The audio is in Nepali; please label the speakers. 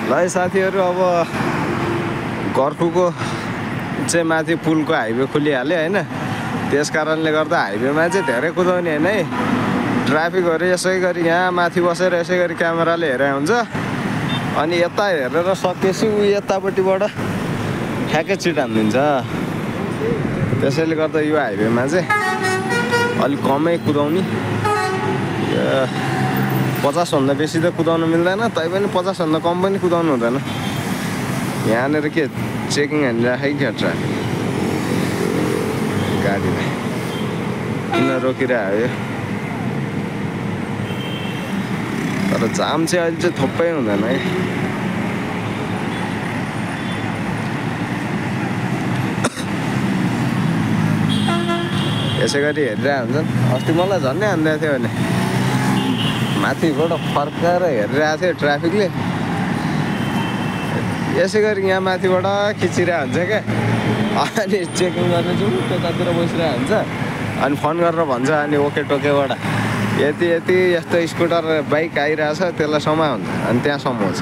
Speaker 1: ल है साथीहरू, अब गर्कुको चाहिँ माथि पुलको हाइवे खुलिहाल्यो होइन। त्यस कारणले गर्दा हाइवेमा चाहिँ धेरै कुदाउने होइन है। ट्राफिकहरू यसै गरी यहाँ माथि बसेर यसै गरी क्यामेराले हेरे हुन्छ। अनि यता हेरेर सकेपछि ऊ यतापट्टिबाट ठ्याक्कै चिट हानिदिन्छ। त्यसैले गर्दा यो हाइवेमा चाहिँ अलिक कमै कुदाउने। 50 भन्दा बेसी त कुदाउनु मिल्दैन, तैपनि 50 भन्दा कम पनि कुदाउनु हुँदैन। यहाँनिर के चेकिङ हानिराखेको क्या ट्राफिक गाडीलाई, किन रोकिरहेको। तर जाम चाहिँ अहिले चाहिँ थोप्पै हुँदैन है। यसै गरी हेरिरहेको हुन्छन्। अस्ति मलाई झन्डै हान्दै थियो भने माथिबाट फर्काएर हेरिरहेको थियो ट्राफिकले। यसै गरी यहाँ माथिबाट खिचिरहेको हुन्छ क्या। अनि चेकिङ गर्ने चाहिँ त्यतातिर बसिरहेको हुन्छ। अनि फोन गरेर भन्छ अनि ओके टोकेबाट यति यति यस्तो स्कुटर बाइक आइरहेछ त्यसलाई समाउँछ। अनि त्यहाँ समाउँछ।